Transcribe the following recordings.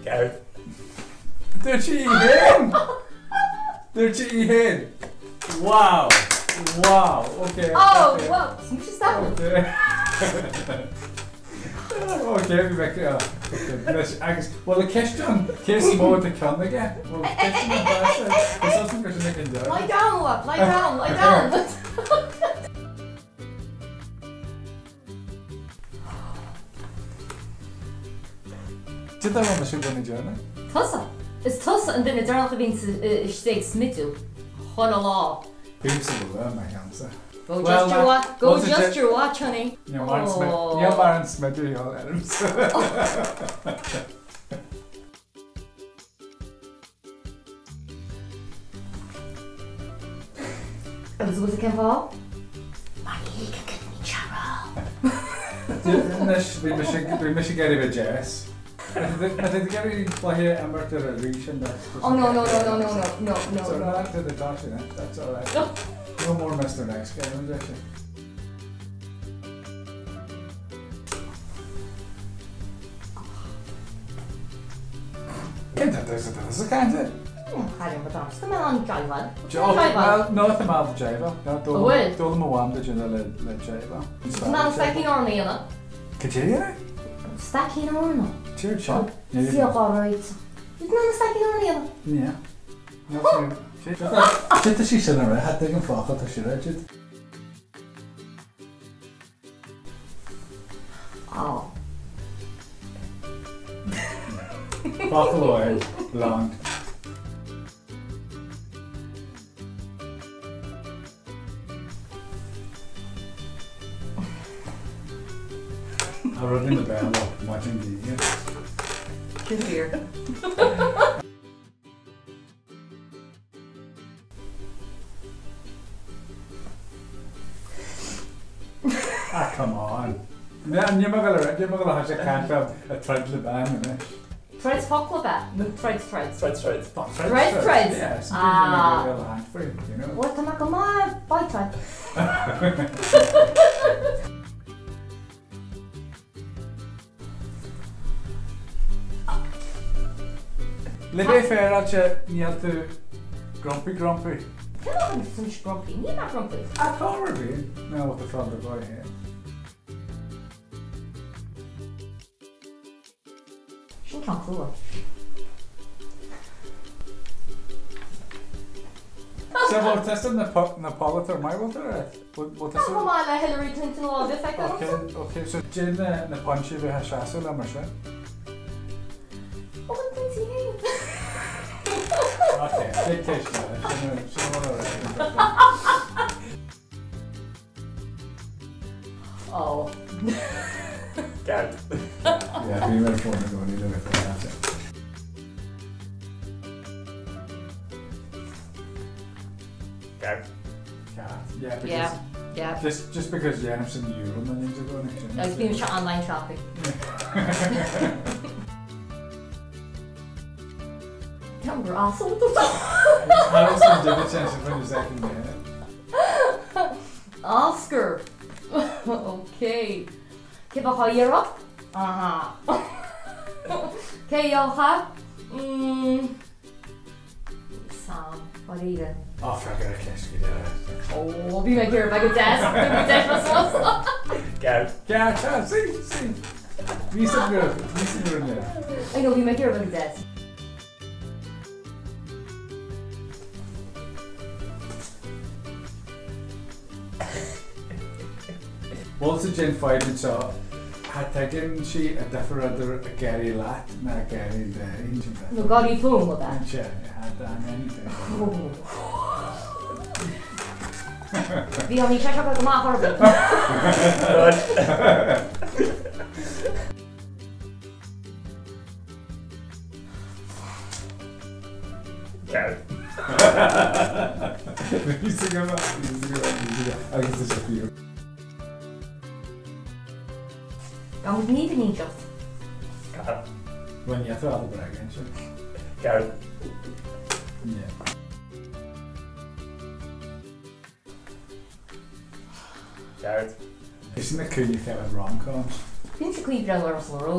Ceart. Dúirt sí í féin! Dúirt sí í féin! Wow! Wow! Ok. Oh, wow! Is mise Stefan. Ok. Ok, bhí mé ok, agus bhfuil an ceist ann cé is mó atá ceann aige? Bhfuil ceist ann Is as an gur sin ag an deireadh. Lie down, lad, lie down, lie down! Cad é a raibh mise ag déanamh? Tusa! Is tusa an duine deireanach a bhíonn istigh ag smidiú chuile lá. Bímse go luath, mar sheansa. Go adjust your watch, go adjust your watch, honey. Níl mar an smidiú a dhul ormsa. Agus bhfuil cén fáth? Mar ní thuigim cad a bhíonn sé a rá. Anois, bhí mise bhí mise ag iarraidh bheith deas. Má tá tú ag iarraidh cluiche a imirt ar an rí sin that's Oh no no no no no no no no. So no, that's the that's it, that's all right. No more Mr Nice Guy, no deir sé. Cén tá tusa tá tusa cainte? Chaillim go Tá mé an jive. Well, no tá mé an jive. An bhfuil? D'fhoghlaim mo mham de le le jive. Tá mé an staicín orna a dhéanamh. Cad é a dhéanamh? Staicín orna. Tír seo. Siocáid. Tá mé an staicín orna a dhéanamh. Ní. Cé tá sí sin a rith, ag an focal tá sí rite. Á. Focal amháin, long. Tá rud in the Béarla, maidin Dé. Sin fíor. Ah, come on. Ní ma go ní ma go le sé caint a troid le bean anois. Troid focal ab ea? Nó troid troid? Troid troid. Troid troid. Yes. Ah. Free, you know. Bhuel, tá mé go maith by troid. Le bheith féaráilte, níl tú grumpy grumpy. Cén fáth go bhfuil grumpy? Níl mé grumpy. Ah, tá mar bhí. Now what the fuck the boy here. Sin ceann crua. So bhfuil tusa na polaiteoir maith bhfuil tú ar? Bhfuil tusa? Chomh maith le Hillary Clinton lá bith feiceáil Ok, ok, so déan na pointí a bheith ag seasamh le mar sin. Ó an pointí féin. Ok, big ceist eile, sin sin a bhfuil ar Ó. Ceart. Yeah, bhí mé ar fón i gcónaí le bheith féaráilte. Ceart. Ceart. Yeah, because Yeah, yeah. Just, just because dhéanaimse an euro na ninja go Agus bíonn sé online shopping. Ceann gur asal Alison did it since when you second minute. Oscar. Ok. Cé bheadh á iarraidh? Aha. Cé gheobhadh? Mm. Sam, dáiríre. Á, freagair an cheist go deireadh. Ó, bhí mé ag iarraidh bheith go deas, bhí mé deis mar suas. Ceart. Ceart, sea, sí, sí. Bhí sa go, bhí sa go inniu. I know, bhí mé ag iarraidh bheith go deas. Bhfuil sa Jane Fide anseo, cha tuigeann sí an difear idir ag gáirí leat ná ag gáirí léi. Nó gáirí fúm, ab ea? Sea, anything. Bhí an ní sé seo go maith orthu. Ceart. Bhí sa go maith, bhí sa go maith, bhí sa go maith, agus tá sé fíor. Gan muid ní bhíonn Ceart. Bhuel, ní fheadar fhada bréige ansin. Ceart. Yeah. Ceart. Is sin na cúinne chéile rom-coms. Bíonn sa cuí breá ar an ró.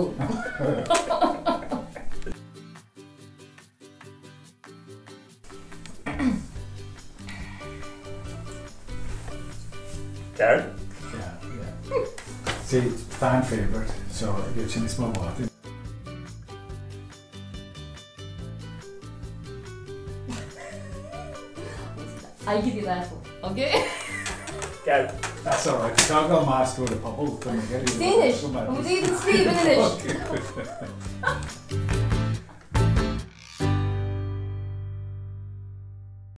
Ceart. Yeah, yeah. See, fan favourite, so bhí sin níos mó vótaí. I give you that one, okay? Ceart. That's all right. Tá go maith go le pobal Déanish, Tá muid iad an scríobh anois.